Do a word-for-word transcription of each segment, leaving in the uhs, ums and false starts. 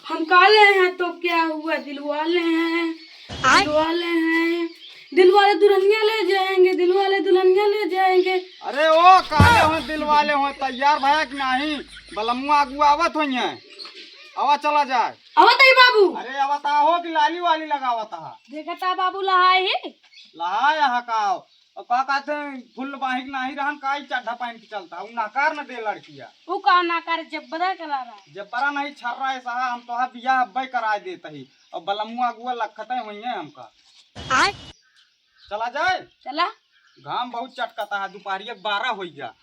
हम काले हैं तो क्या हुआ, दिलवाले हैं, आय। दिलवाले हैं, दिलवाले दुल्हनिया ले जाएंगे, दिलवाले दुल्हनिया ले जाएंगे। अरे ओ काले हो, दिलवाले हो, तैयार भया कि नहीं? बलमुआ अगुआ आवत होइहैं, आवा चला जाए। आवत है बाबू। अरे आवत हो कि लाली वाली लगावत हा? देखत हा बाबू लहाए ही। लहाए हा का? और का कहते हैं, फुल बाहिक नाही रहन, का ई चड्ढा पहन के चलता? उ नाकार न दे लड़किया। उ का नाकार, जब्बरा कला रहा। जब्बरा नहीं छर रहा है साहब, हम तोहा बियाह अब्बे कराए देत ही। और बलमुआ अगुआ लखते हुई है हमका। आय। चला जाए? चला। घाम बहुत चटकता है, दोपहरिया बारह हो गया।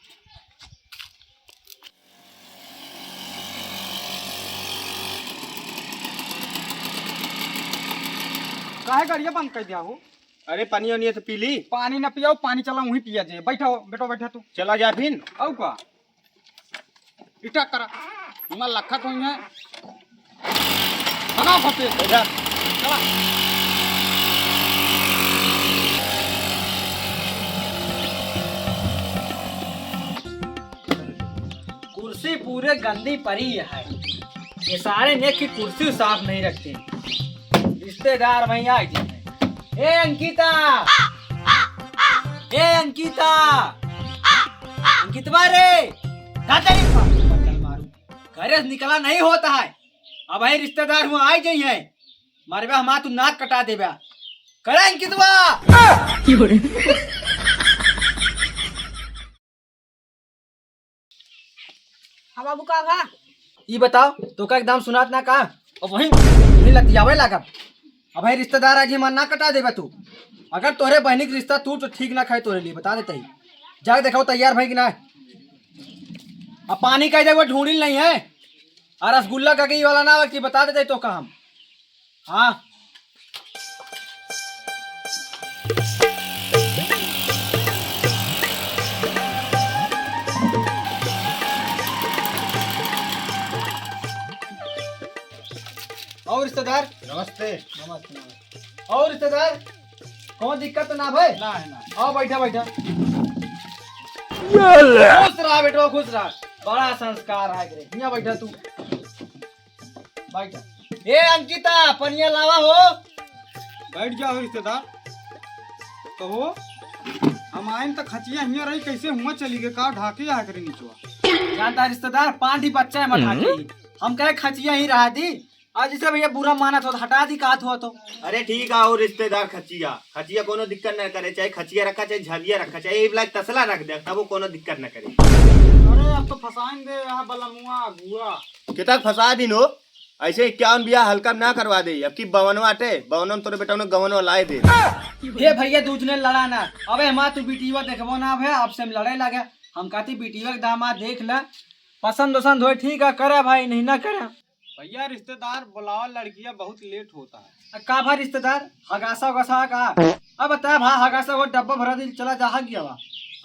काहे गाड़िया बंद कर दिया हो? अरे, पानी वानी है तो पी ली। पानी ना पियाओ, पानी चला वहीं पिया जे। बैठो, बेटो, बैठा तू। चला जा फिन। आऊ का? इटा करा। हमार लखत होई है। बनाओ फटे। बैठा। चला। कुर्सी पूरे गंदी पड़ी है। ये सारे नेक की कुर्सी साफ नहीं रखते। रिश्तेदार वहीं आ गए हैं। ए अंकिता, ए अंकिता, अंकितवा रे, का तेरी बंडल मारू। घरे से निकला नहीं होता है। अब है रिश्तेदार हुआ आ गई है। मारबे हमार तू नाक कटा देबे। करे अंकितवा। हाँ बाबू, का भा? ई बताओ, तोका एकदम सुनात ना का? अब वहीं, वहीं लतियावे लागब। अब भाई रिश्तेदार आगे मन ना कटा देबे तू। अगर तोहरे बहनी के रिश्ता टूट तो ठीक ना खाए तोहरे लिए, बता देते ही। जाके देखाओ तैयार भाई कि ना। अब पानी कह दे वो ढूंढी नहीं है। और रसगुल्ला का कहीं वाला ना बल्कि बता देते ही तोका हम। हाँ। और रिश्तेदार? नमस्ते। नमस्ते, नमस्ते। और रिश्तेदार? कौन दिक्कत तो ना भाई? ना है, ना। आओ, बैठा, बैठा। खुश रहा बेटो, खुश रहा। बड़ा संस्कार है रे। यहाँ बैठा तू। बैठ जा। ए अंकिता, पनिया लावा हो। बैठ जाओ रिश्तेदार। कहो, हम आइन त खचिया हियां रही, कैसे हुआ चली गए, का ढाके आ करे निचवा? जानता है रिश्तेदार, पांच ही बच्चा है मठा के। हम कहे खचिया ही रहा दी, आज इसे भैया बुरा मानत हो तो हटा दी, कहत हो तो। अरे ठीक है, और रिश्तेदार खचिया, खचिया कोनो दिक्कत न करे, चाहे खचिया रखा, चाहे झबिया रखा, चाहे एक लाख तसला रख दे, तब वो कोनो दिक्कत न करे। अरे अब तो फसाइन दे रहा बलमुआ अगुआ। कितक फसा दिन हो? ऐसे इक्यावन बियाह हल्का में ना करवा दे, अब की बवनवा अटे, बवनवा में तोरे बेटा उन्हें गवनवा लाए दे। हे भैया, दूजने लड़ा ना। अबे हमार तू बिटिया देखबो ना, अबे आपसे हम लड़े लगे। हम कहती बिटिया के दामाद देख ले, पसंद वसंद होए ठीक है, करे भाई, नहीं ना करे। भैया रिश्तेदार बुलावा लड़किया, बहुत लेट होता है। अ, का भाई रिश्तेदार, हगासा उगासा का? अब बता भा, हगासा वो डब्बा भरा दिल चला जा हग गया बा।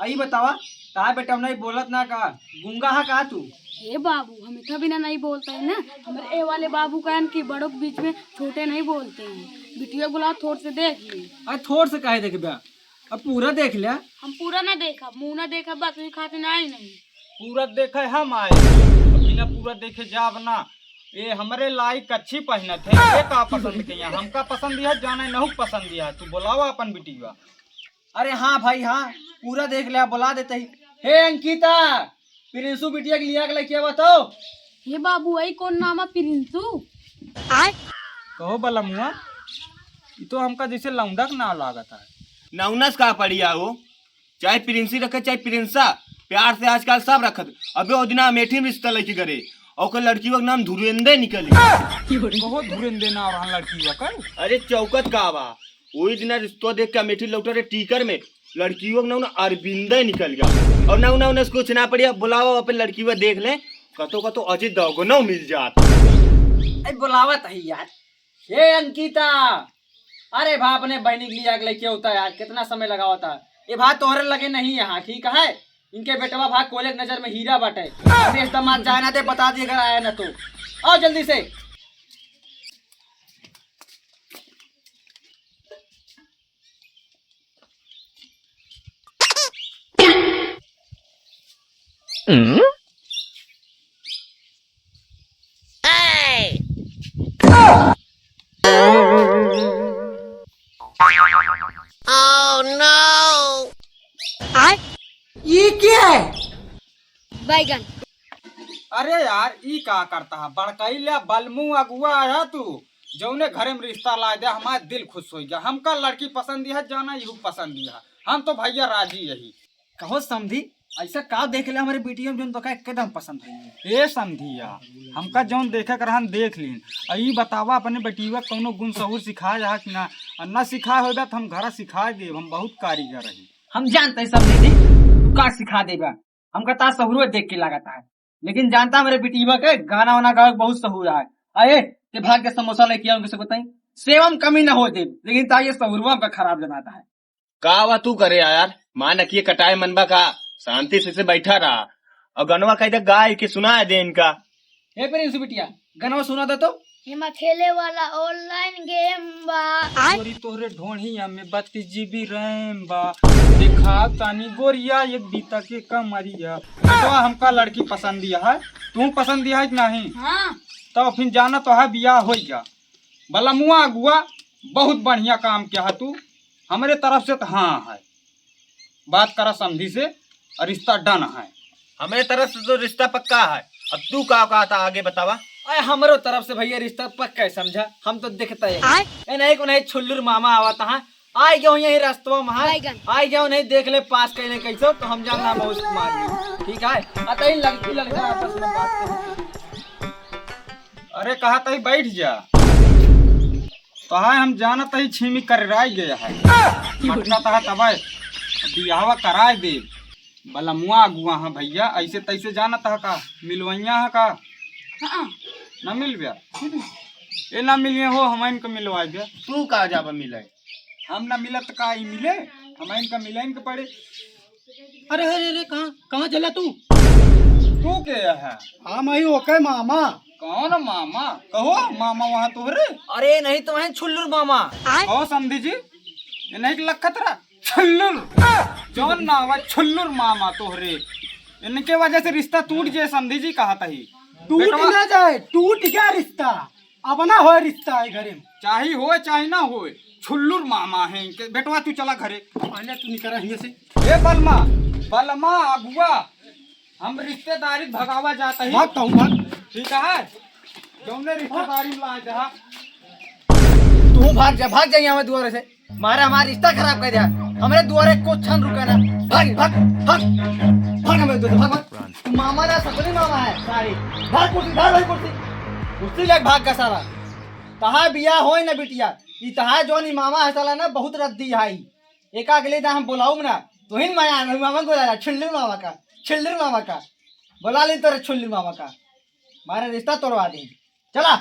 आई बतावा, तार बेटा नहीं बोलत ना का, गुंगा हा का तू? हे बाबू, हम इतना बिना नहीं बोलते हैं ना। हमारे ए वाले बाबू कहन कि बड़ों के बीच में छोटे नहीं बोलते हैं। बिटिया बुलाओ, थोड़ से देख ली। अरे थोड़ से काहे देखबे? अब पूरा देख ले। हम पूरा ना देखब, मुंह ना देखब, बस वही खातिर ना आई नहीं। पूरा देखे हम आए, अब बिना पूरा देखे जाब ना। ए हमरे लाई कच्छी पहिनत है, ये का पसंद के यहाँ? हमका पसंद यह जाने नहुक पसंद यह। तू बुलावा अपन बिटिया। अरे हाँ भाई हाँ, पूरा देख ले, बुला देते ही। हे अंकिता, प्रिंसू बिटिया के लिया के लेके आवा तो। हे बाबू, आई कौन नाम है प्रिंसू? कहो बलमुआ, ये तो हमका जैसे लौंडा के नाम लागत है। नौनस का पड़िया हो, चाहे प्रिंसी रखे चाहे प्रिंसा, प्यार से आजकल सब रखत। अबे ओ दिना अमेठी में रिश्ता लेके करे, और ओकर लड़की का नाम धुरेंदे निकली। कहो धुरेंदे नाम रहन लड़की का? अरे चौकत का बा, वही दिना रिश्तो देख के अमेठी लौटा रे टीकर में, लड़कियों के नाम ना अरविंदे निकल गया। और ना ना उन्हें कुछ ना पड़िया, बुलाओ अपन लड़की को देख ले, कतो कतो अजय दौगनो मिल जात। ए बुलावत है यार। हे अंकिता, अरे भा अपने बहनी के लिए आग लेके होता यार, कितना समय लगावता। ये भा तोहरे लगे नहीं यहाँ, ठीक है? इनके बेटवा भा कोयले के नजर में हीरा बाटे। अरे इस दमाद जाए ना दे, बता दिए अगर आया ना तो। आओ जल्दी से। Oh no! ई क्या है? बैगन। अरे यार, ई का करता है? बड़कई ले बलमू अगुआ आया तू, जौने घरे में रिश्ता लाय दे, हमार दिल खुश होइ गया। हमका लड़की पसंद है, जाना यहू पसंद है। हम तो भैया राजी यही। कहो समधी, ऐसा का देख ले हमरे बिटिया में जौन तोका एकदम पसंद है? ए समधिया, हमका जौन देखे के रहन देख लीन। आ ई बतावा अपने बेटिया कौनो गुण सहूर सिखाए है कि ना? आ ना सिखाए होबे तो हम घरा सिखाए देब, हम बहुत कारीगर रही। हम जानते हैं समधी जी, तू का सिखा देबा। हमका तार सहुरुआ देख के लागत है, लेकिन जानता हमरे बिटिया के गाना वाना गावे के बहुत सहूर है। अरे ते भाग के समोसा लेके आओ, उनके से बताई सेवा में कमी ना हो दे, लेकिन तार ये सहुरुआ हमका खराब जनाता है। का वा तू करे यार, माँ नकिए कटाए मनबा का? शांति से, से बैठा रहा और गनवा कह दे गाय के सुनाए दे इनका। हे प्रिंस बिटिया, गनवा सुना दे तो। एमा खेले वाला ऑनलाइन गेम बा। गोरी तोहरे ढोढ़िया में बत्तीस जीबी रैम बा। देखा तानी गोरिया एक बीता के कमरिया। तो हमका लड़की पसंद है, तू पसंद है कि नहीं? हाँ। तो फिर जाना तो है, बियाह हो गया। बलमुआ अगुआ, बहुत बढ़िया काम किया है तू। हमरे तरफ से तो हाँ है, बात करा समधी से, और रिश्ता डन है। हमरे तरफ से तो रिश्ता पक्का है। अब तू का कहा था, आगे बतावा। अरे हमरो तरफ से भैया रिश्ता पक्का है समझा, हम तो देखता है। आय? ए नहीं को नहीं छुल्लुर मामा आवत है, आइ गयो यही रस्तवा में है। बैगन। आइ गयो नहीं देख ले पास कैले कैसो, तो हम जान ला बहुत मार ली। ठीक है, अतई लड़की लड़का आपस में बात करते। अरे कहा तई बैठ जा। तो है हम जानत ही छीमी करराई गया है। मटका तहा तबे बियाहवा कराए दे। बलमुआ अगुआ हाँ भैया, ऐसे तैसे जानत है का? मिलवैया है का? हाँ। ना मिलब्या? ए ना मिलिए हो, हम इनका मिलवा दे। तू का जाबा मिले? हम ना मिलत का ई मिले, हम इनका मिले इनके पड़े। अरे, अरे, अरे, कहाँ, कहाँ चला तू? तू के है? हम आई ओके मामा। कौन मामा? कहो मामा वहाँ तोहरे? अरे नहीं तो है छुल्लुर मामा। ओ समधी जी, ये नहीं लखत रहा छुल्लुर, जौन ना हुआ छुल्लुर मामा तोहरे। इनके वजह से रिश्ता टूट जाए समधी जी, कहा तही। टूट बेटवा ना जाए, टूट गया रिश्ता। अब ना होए रिश्ता है घरे में। चाहे होए चाहे ना होए, छुल्लुर मामा है इनके। बेटवा तू चला घरे। पहले तू निकल हियां से। ए बलमा, बलमा अगुआ, हम रिश्तेदारी भगावा जाता ही। भाग कहूँ भाग। ठीक है, जौने रिश्तेदारी में ला जा। तू भाग जा, भाग जा यहाँ दुआरे से। मारे हमारा रिश्ता खराब कर दिया। हमरे दुआरे कुछ क्षण रुका ना। भाग, भाग, भाग। भाग हमारे दुआरे से, भाग, भाग। तू मामा ना सपनी मामा है, सारी। भाग कुर्सी, भाग भाई कुर्सी। कुर्सी लेके भाग का साला। तहा बियाह होए ना बिटिया। ई तहा जौन ई मामा है साला ना बहुत रद्दी है। एका अगले दा हम बोलाऊं ना। तोहिन माया ना मामा को बोला, छिल्लू मामा का, छिल्लू मामा का। बोला ले तोरे छिल्लू मामा का। मारे रिश्ता तोड़वा दे। चला।